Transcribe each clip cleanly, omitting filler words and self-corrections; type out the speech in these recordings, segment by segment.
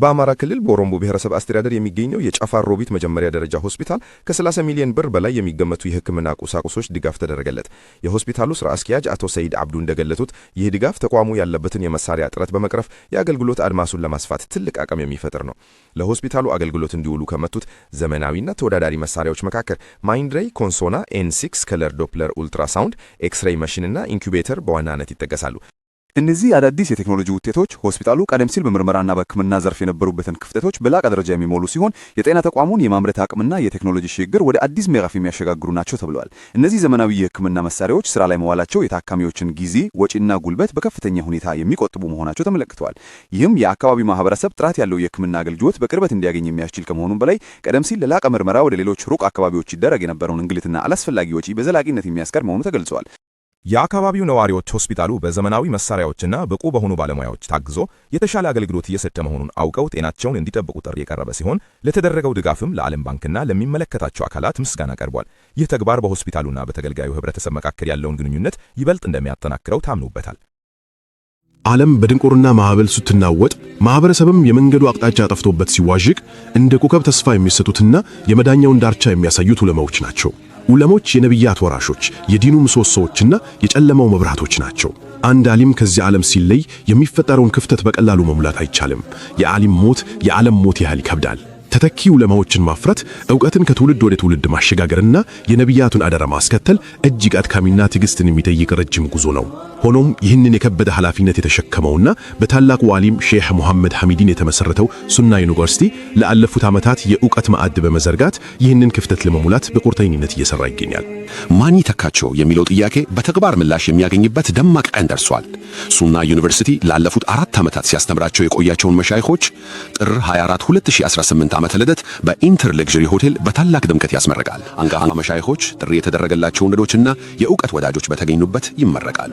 በአማራ ክልል በኦሮሞ ብሔረሰብ አስተዳደር የሚገኘው የጨፋ ሮቢት መጀመሪያ ደረጃ ሆስፒታል ከ30 ሚሊዮን ብር በላይ የሚገመቱ የሕክምና ቁሳቁሶች ድጋፍ ተደረገለት። የሆስፒታሉ ስራ አስኪያጅ አቶ ሰይድ አብዱ እንደገለጹት፣ ይህ ድጋፍ ተቋሙ ያለበትን የመሳሪያ እጥረት በመቅረፍ የአገልግሎት አድማሱን ለማስፋት ትልቅ አቅም የሚፈጥር ነው። ለሆስፒታሉ አገልግሎት እንዲውሉ ከመጡት ዘመናዊና ተወዳዳሪ መሳሪያዎች መካከል Mindray Consona N6 color Doppler ultrasound፣ X-ray machine ና incubator በዋናነት ይጠቀሳሉ። እነዚህ አዳዲስ የቴክኖሎጂ ውጤቶች ሆስፒታሉ ቀደም ሲል በምርመራና በሕክምና ዘርፍ የነበሩበትን ክፍተቶች በላቀ ደረጃ የሚሞሉ ሲሆን፣ የጤና ተቋሙን የማምረት አቅምና የቴክኖሎጂ ሽግግር ወደ አዲስ ምዕራፍ የሚያሸጋግሩ ናቸው ተብለዋል። እነዚህ ዘመናዊ የሕክምና መሳሪያዎች ስራ ላይ መዋላቸው የታካሚዎችን ጊዜ፣ ወጪና ጉልበት በከፍተኛ ሁኔታ የሚቆጥቡ መሆናቸው ተመለክተዋል። ይህም የአካባቢው ማህበረሰብ ጥራት ያለው የሕክምና አገልግሎት በቅርበት እንዲያገኝ የሚያስችል ከመሆኑም በላይ፣ ቀደም ሲል ለላቀ ምርመራ ወደ ሌሎች ሩቅ አካባቢዎች ይደረግ የነበረውን እንግልትና አላስፈላጊ ወጪ በዘላቂነት የሚያስቀር መሆኑ ተገልጿል። የአካባቢው ነዋሪዎች ሆስፒታሉ በዘመናዊ መሳሪያዎችና ብቁ በሆኑ ባለሙያዎች ታግዞ የተሻለ አገልግሎት እየሰጠ መሆኑን አውቀው ጤናቸውን እንዲጠብቁ ጥሪ የቀረበ ሲሆን፣ ለተደረገው ድጋፍም ለዓለም ባንክና ለሚመለከታቸው አካላት ምስጋና ቀርቧል። ይህ ተግባር በሆስፒታሉና በተገልጋዩ ህብረተሰብ መካከል ያለውን ግንኙነት ይበልጥ እንደሚያጠናክረው ታምኖበታል። ዓለም በድንቁርና ማዕበል ስትናወጥ፣ ማህበረሰብም የመንገዱ አቅጣጫ ጠፍቶበት ሲዋዥቅ፣ እንደ ኮከብ ተስፋ የሚሰጡትና የመዳኛውን ዳርቻ የሚያሳዩት ዑለማዎች ናቸው። ዑለሞች የነቢያት ወራሾች፣ የዲኑ ምሰሶዎችና የጨለማው መብራቶች ናቸው። አንድ ዓሊም ከዚህ ዓለም ሲለይ የሚፈጠረውን ክፍተት በቀላሉ መሙላት አይቻልም። የዓሊም ሞት የዓለም ሞት ያህል ይከብዳል። ተተኪ ዑለማዎችን ማፍራት፣ ዕውቀትን ከትውልድ ወደ ትውልድ ማሸጋገርና የነቢያቱን አደራ ማስከተል እጅግ አድካሚና ትዕግስትን የሚጠይቅ ረጅም ጉዞ ነው። ሆኖም ይህንን የከበደ ኃላፊነት የተሸከመውና በታላቁ ዓሊም ሼህ ሙሐመድ ሐሚዲን የተመሰረተው ሱና ዩኒቨርሲቲ ላለፉት ዓመታት የዕውቀት ማዕድ በመዘርጋት ይህንን ክፍተት ለመሙላት በቁርጠኝነት እየሰራ ይገኛል። ማን ይተካቸው የሚለው ጥያቄ በተግባር ምላሽ የሚያገኝበት ደማቅ ቀን ደርሷል። ሱና ዩኒቨርሲቲ ላለፉት 4 ዓመታት ሲያስተምራቸው የቆያቸውን መሻይኾች ጥር 24 2018 ዓመተ ልደት በኢንተር Luxury ሆቴል በታላቅ ድምቀት ያስመርቃል። አንጋፋ መሻይኾች፣ ጥሪ የተደረገላቸው እንግዶችና የእውቀት ወዳጆች በተገኙበት ይመረቃሉ።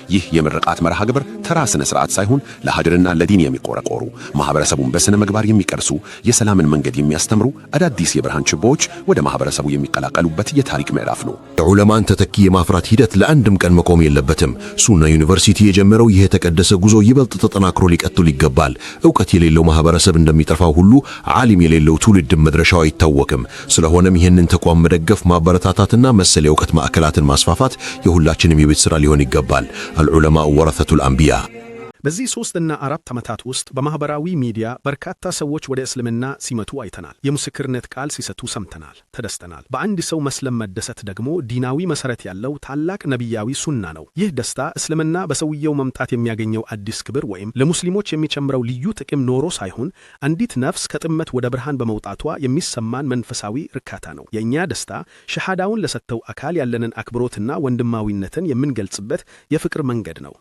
ይህ የምርቃት መርሃ ግብር ተራ ስነ ስርዓት ሳይሆን ለሀገርና ለዲን የሚቆረቆሩ፣ ማህበረሰቡን በስነ ምግባር የሚቀርጹ፣ የሰላምን መንገድ የሚያስተምሩ አዳዲስ የብርሃን ችቦዎች ወደ ማህበረሰቡ የሚቀላቀሉበት የታሪክ ምዕራፍ ነው። የዑለማን ተተኪ የማፍራት ሂደት ለአንድም ቀን መቆም የለበትም። ሱና ዩኒቨርሲቲ የጀመረው ይህ የተቀደሰ ጉዞ ይበልጥ ተጠናክሮ ሊቀጥል ይገባል። እውቀት የሌለው ማህበረሰብ እንደሚጠፋው ሁሉ ዓሊም የሌለው ትውልድም መድረሻው አይታወቅም። ስለሆነም ይህንን ተቋም መደገፍ፣ ማበረታታትና መሰል የእውቀት ማዕከላትን ማስፋፋት የሁላችንም የቤት ሥራ ሊሆን ይገባል። العلماء ورثة الأنبياء። በዚህ 3ና 4 ዓመታት ውስጥ በማኅበራዊ ሚዲያ በርካታ ሰዎች ወደ እስልምና ሲመጡ አይተናል። የምስክርነት ቃል ሲሰጡ ሰምተናል፣ ተደስተናል። በአንድ ሰው መስለም መደሰት ደግሞ ዲናዊ መሠረት ያለው ታላቅ ነቢያዊ ሱና ነው። ይህ ደስታ እስልምና በሰውየው መምጣት የሚያገኘው አዲስ ክብር ወይም ለሙስሊሞች የሚጨምረው ልዩ ጥቅም ኖሮ ሳይሆን፣ አንዲት ነፍስ ከጥመት ወደ ብርሃን በመውጣቷ የሚሰማን መንፈሳዊ እርካታ ነው። የእኛ ደስታ ሸሃዳውን ለሰጠው አካል ያለንን አክብሮትና ወንድማዊነትን የምንገልጽበት የፍቅር መንገድ ነው።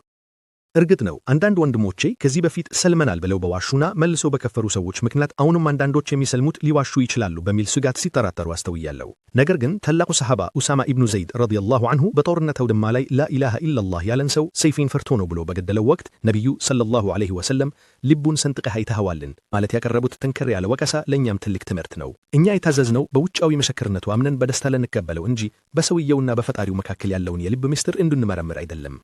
እርግጥ ነው፣ አንዳንድ ወንድሞቼ ከዚህ በፊት ሰልመናል ብለው በዋሹና መልሰው በከፈሩ ሰዎች ምክንያት አሁንም አንዳንዶች የሚሰልሙት ሊዋሹ ይችላሉ በሚል ስጋት ሲጠራጠሩ አስተውያለሁ። ነገር ግን ታላቁ ሰሃባ ኡሳማ ኢብኑ ዘይድ ረዲየላሁ ዐንሁ በጦርነት አውድማ ላይ ላኢላሃ ኢለላህ ያለን ሰው ሰይፌን ፈርቶ ነው ብሎ በገደለው ወቅት፣ ነቢዩ ሰለላሁ ዐለይሂ ወሰለም "ልቡን ሰንጥቀህ አይተኸዋልን?" ማለት ያቀረቡት ጠንከር ያለ ወቀሳ ለእኛም ትልቅ ትምህርት ነው። እኛ የታዘዝነው በውጫዊ ምስክርነቱ አምነን በደስታ ልንቀበለው እንጂ በሰውየውና በፈጣሪው መካከል ያለውን የልብ ምስጢር እንድንመረምር አይደለም።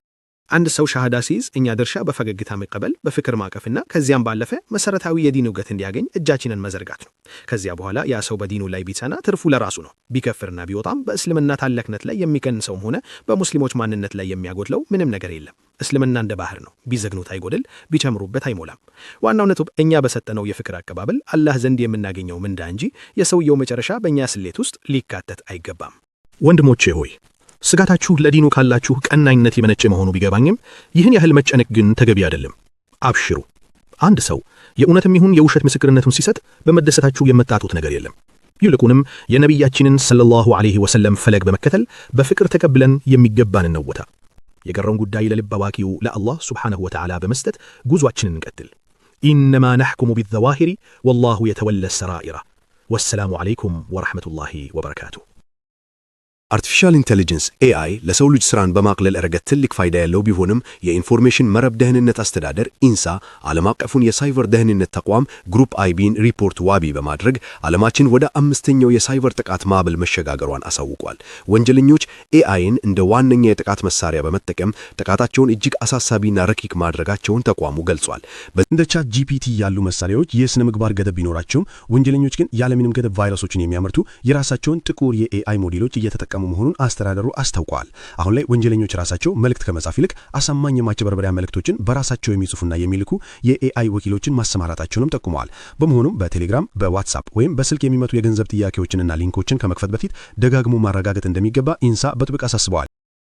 አንድ ሰው ሻሃዳ ሲይዝ የእኛ ድርሻ በፈገግታ መቀበል፣ በፍቅር ማቀፍና ከዚያም ባለፈ መሰረታዊ የዲን እውቀት እንዲያገኝ እጃችንን መዘርጋት ነው። ከዚያ በኋላ ያ ሰው በዲኑ ላይ ቢጸና ትርፉ ለራሱ ነው። ቢከፍርና ቢወጣም በእስልምና ታላቅነት ላይ የሚቀንሰውም ሆነ በሙስሊሞች ማንነት ላይ የሚያጎድለው ምንም ነገር የለም። እስልምና እንደ ባህር ነው። ቢዘግኑት አይጎድል፣ ቢጨምሩበት አይሞላም። ዋናው ነጥብ እኛ በሰጠነው የፍቅር አቀባበል አላህ ዘንድ የምናገኘው ምንዳ እንጂ የሰውየው መጨረሻ በእኛ ስሌት ውስጥ ሊካተት አይገባም። ወንድሞቼ ሆይ፣ ስጋታችሁ ለዲኑ ካላችሁ ቀናኢነት የመነጨ መሆኑ ቢገባኝም ይህን ያህል መጨነቅ ግን ተገቢ አይደለም። አብሽሩ። አንድ ሰው የእውነትም ይሁን የውሸት ምስክርነቱን ሲሰጥ በመደሰታችሁ የምታጡት ነገር የለም። ይልቁንም የነቢያችንን ሰለላሁ ዐለይሂ ወሰለም ፈለግ በመከተል በፍቅር ተቀብለን የሚገባንን ነው ቦታ። የቀረውን ጉዳይ ለልብ አዋቂው ለአላህ ሱብሓነሁ ወተዓላ በመስጠት ጉዟችንን እንቀጥል። إنما نحكم بالظواهر والله يتولى السرائر። ወሰላሙ ዐለይኩም ወረሕመቱላሂ ወበረካቱ። Artificial intelligence AI ለሰው ልጅ ስራን በማቅለል ረገድ ትልቅ ፋይዳ ያለው ቢሆንም፣ የኢንፎርሜሽን መረብ ደህንነት አስተዳደር ኢንሳ ዓለም አቀፉን የሳይበር ደህንነት ተቋም Group IB ን ሪፖርት ዋቢ በማድረግ ዓለማችን ወደ አምስተኛው የሳይበር ጥቃት ማዕበል መሸጋገሯን አሳውቋል። ወንጀለኞች AI ን እንደ ዋነኛ የጥቃት መሳሪያ በመጠቀም ጥቃታቸውን እጅግ አሳሳቢና ረቂቅ ማድረጋቸውን ተቋሙ ገልጿል። እንደ ChatGPT ያሉ መሳሪያዎች የስነ ምግባር ገደብ ቢኖራቸውም፣ ወንጀለኞች ግን ያለምንም ገደብ ቫይረሶችን የሚያመርቱ የራሳቸውን ጥቁር የ AI ሞዴሎች እየተጠቀሙ መሆኑን አስተዳደሩ አስታውቋል። አሁን ላይ ወንጀለኞች ራሳቸው መልእክት ከመጻፍ ይልቅ አሳማኝ የማጭበርበሪያ መልእክቶችን በራሳቸው የሚጽፉና የሚልኩ የ AI ወኪሎችን ማሰማራታቸውንም ጠቁመዋል። በመሆኑም በቴሌግራም፣ በዋትስአፕ ወይም በስልክ የሚመጡ የገንዘብ ጥያቄዎችንና ሊንኮችን ከመክፈት በፊት ደጋግሞ ማረጋገጥ እንደሚገባ ኢንሳ በጥብቅ አሳስበዋል።